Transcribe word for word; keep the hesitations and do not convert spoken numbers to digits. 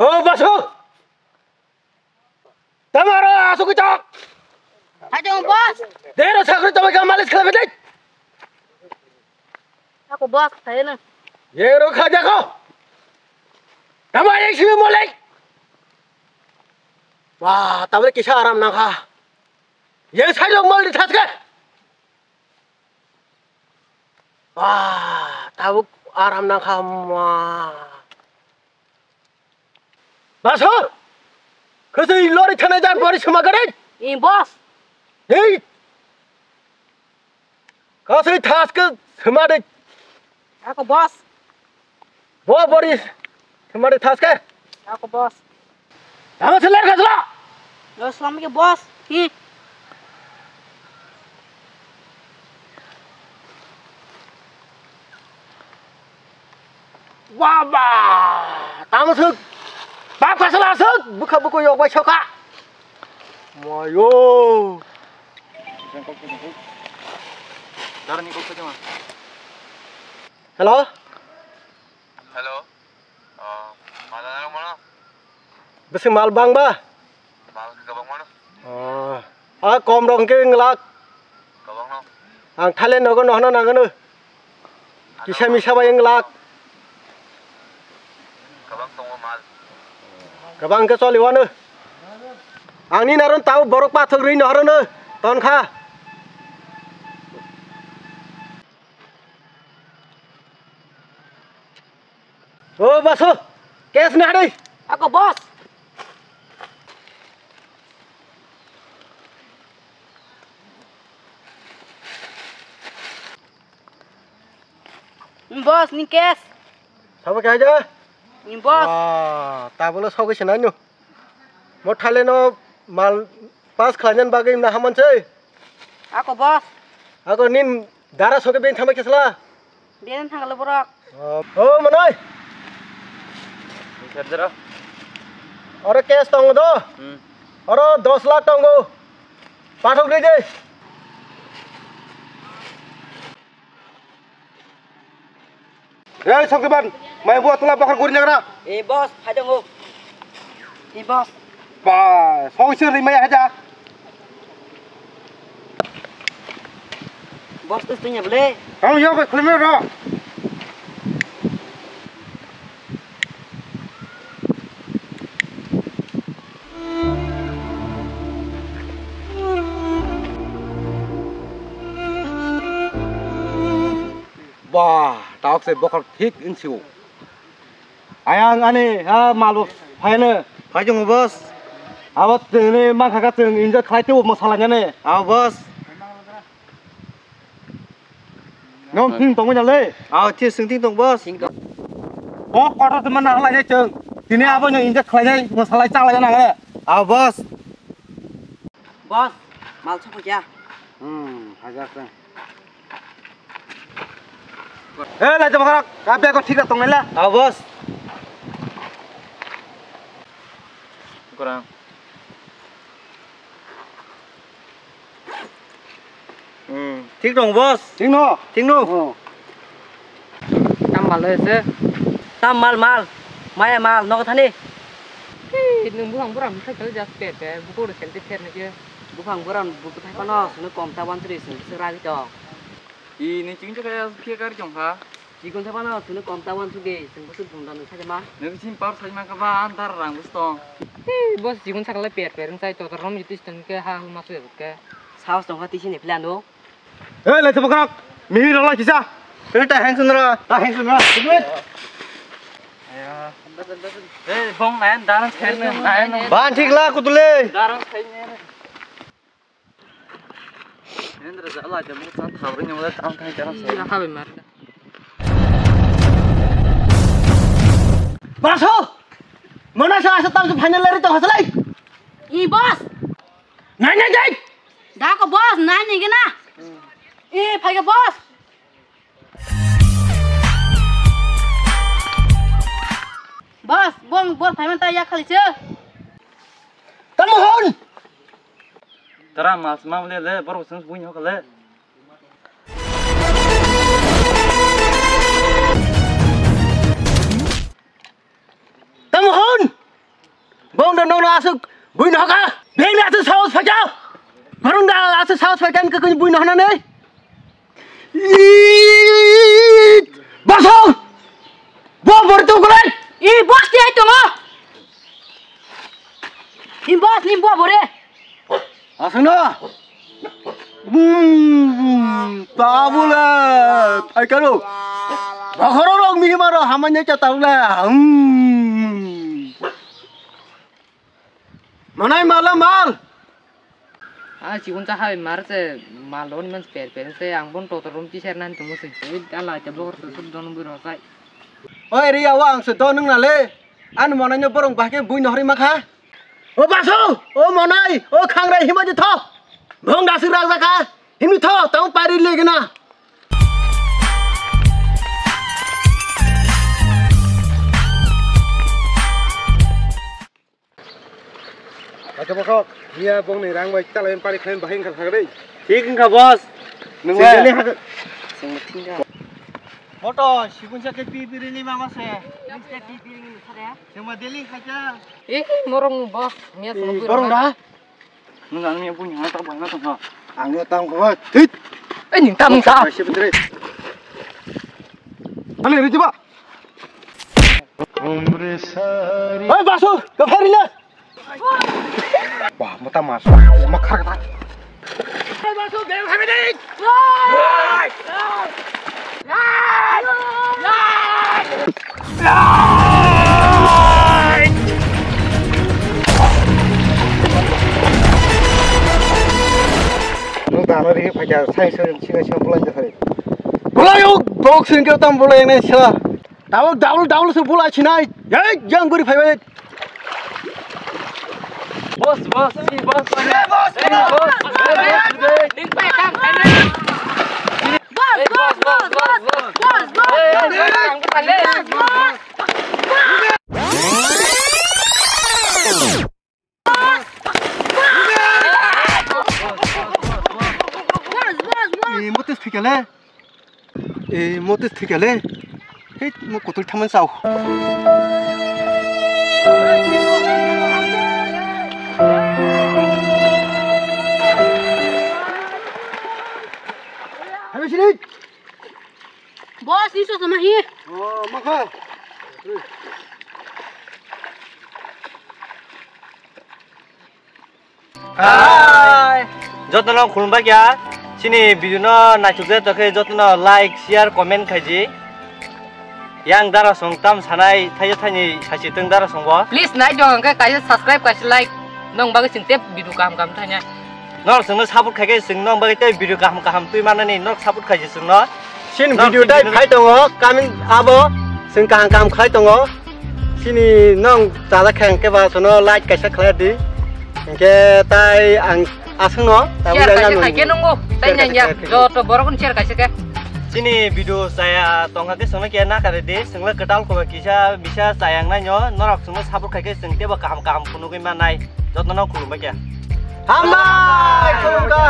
O basu. Tamaro asuk chok. Hai jong boss. Dero sakri tamai ka malis khala bedai. Ako boss, thayo na. Yero kha jako. Tamai ek simi molek. Wah, tabole kisa aram nangkha. Ye sai lok mol di thatke. Ah, tabuk aram nangkha ma. Basu! Kasi lori thana jan bori suma gare? Ni boss. Hei! Kasi thaske suma de. Ako boss. Bo bori suma de thaske. Ako boss. Tama seler kasla. Yo, salam ke boss. Hmm. Wah, bah. Tama suk. Bak kasla suk. Bukha buku yok bai soka. Mayo. Hello? Hello? Oh, mal ano mo? Bisi mal bang ba? Mal ka bang mo? Oh, ah, kom rong ke nglak. Ka bang no? Ang thale nogo nohno nangano. Kisa misa bai nglak. Ka bang tongo mal? Ka bang ke choli wano. Ang ni naron tau borok pathok ri nohrono. Ton kha. O basu, cash na dei. Ako boss. Boss, ni cash. Sabo kaya ja? Ni boss. Wah, tabolo sogwi se naino. Mo thale no mal pass khlainani bagwi na haman se. Ako boss. Ako nin dara soke ben thama kesla. Ben thangalo borok. Oh, oh, manoi. Ni sir dara. Oro cash tongo do. Hmm. Oro dos lakh tongo. Pathok dei dei. Ei, Sokriban, mai bo tola bakhar guri nagra. Eh, boss, phai tongo. Eh, boss. Ba, song sir ri mai haja. Boss, tu tunya bole. Ang yo ko khulme ro. Ba, taok se bokhok thik insio. Ayang ani ha malu phaine. Phai jong boss. Abo tene ma khaka teng injo khlai tebo masala nyane. Abo boss. Nong thing tongwi nale? Aw, thi sing thing tong, boss. Thing tong. Bo kotor tuma nang lai cheng. Tini abo no injek khlai nai, mo salai cha lai nang le. Aw, boss. Boss, mal chok ya. Hmm, hajar teng. Eh, lai jabak rak, ka bag ko thik tong nai la. Aw, boss. Kurang. Hmm, thik dong, boss. Thik no? Thik no? Oh. Tam mal ese. Tam mal, mal. Maya mal, nogo thani. Hey, nung buphang buram cycle just pet, pet. Bukur selfie pet nake. Buphang buram buku thai pano, sunu kom ta wan tri, sunu sera gitu. I, ni ching chakaya pia kar jong ha. Chikon sa pano, sunu kom ta wan suge, sunu busu bunda nung sa jama. Nung sin par sa jama ka ba, antar rang bus tong. Hey, boss, chikon sa kala pet, pet, rung sai to, to rom yutis tong ke, ha, ma su ke. Saos tongkha tisi ni plan do. Hey, lai tebak rak. Mihir lai kisa. Hey, ta hang sunra. Ta hang sunra. Hey, bong nayan, daran sen nayan. Ban thik la kutule. Daran sen nayan. Hendra jala jamu chan thabri nyamla chan thai chan se. Ih, ha bai mar. Baso! Mana sa asa tam final lari to hasalai. I boss. Nai nai dai. Da ko boss, nai ni gana. I phai ga boss. Boss, bong bor phai man ta ya khali se. Tamo hon. Tara mas mam le le, bor sung bui nyok le. Tamo hon. Aswk buino haka? Bengni aswk sahos phaikha? Borong da aswk sahos phaikha ani kwkwi buino hanani? Iiiit! Basong! Bo bor tu gulai! I boss ti ai tongo. Ni boss ni bo bore. Aswkno? Bum, bum, tabule, phaikaro. Bakhoro rok mihimaro hamanya cha tabule. Hmm. Manai mala mal. Ah, chikon cha hai mar se mal don man per per se ang bon totor rom ti ser nan tumu se. Ei ala te bor to sub don bui rosai. Oi ri awa ang se don nung na le. An monai no borong bahke bui nohri makha. O basu, o monai, o khangrai hima di tho. Bong dasik rak jakha. Himni tho, tamo pari legena. Acha bokok, hiya bongni rang bai chalai pari khlaim bahai wngkha thagri. Thik wngkha boss. Nwng le. Moto, sikun sa ke pi piri ni mama se. Sema deli khaja. Eh, morong boss, miya. Eh, sungguh borong dah. Nung ang ni bung yang tak banget tuh. Ang ni tang kau. Tit. Eh, ni tang sa. Masih betul. Mana ini coba? Hei, Basu, ke phari le. Wah, mata mas. Makar kata. Hei, Basu, ke phari le. Nung tano ri phaikha, sai sai singa singa bulai jakhai. Bulai o, boxing ke tam bulai ne sila. Tabuk double double se bulai sinai. Ei, jang guri phaibai. Boss, boss, si boss. Boss, boss, boss, boss. Boss, boss, boss, boss, boss. Eh, motis thikale. Eh, motis thikale. Hei, mo kotor thaman sao. Hai, sini. Boss, ni sosok mahi. Oh, makha. Hai. Jotono khulumbai kha. Chini video no naithok je tokhe jotono like, share, comment khaiji. Yang dara song tam sanai thaija thaini sachi tong dara song bo. Please nai dong hwnkhe kaisa subscribe kaisa like nong bagwi chwng tei video kaham kaham thainai. Nor chwngno support khaikhe chwng nong bagwi tei video kaham kaham twi manani nok support khaiji chwngno. Chini video dai phai tongo, coming abo chwng kaham kaham khai tongo. Chini nong chajak khe hwnkhe ba sono like kaisa khlai di. Hwnkhe tai ang aswkno tabuk share kaisa khaikhe nungo, tai nanya joto borokno share kaisa khe. Chini video chaya tongkha khe chwngno khe nakare di, chwngno kwtal koba kisa bisa chayang naino, norok chwngno support khaikhe chwng teibo kaham kaham phunugwi mannai. Jotono khulumbai khe. Hambai khulumkha.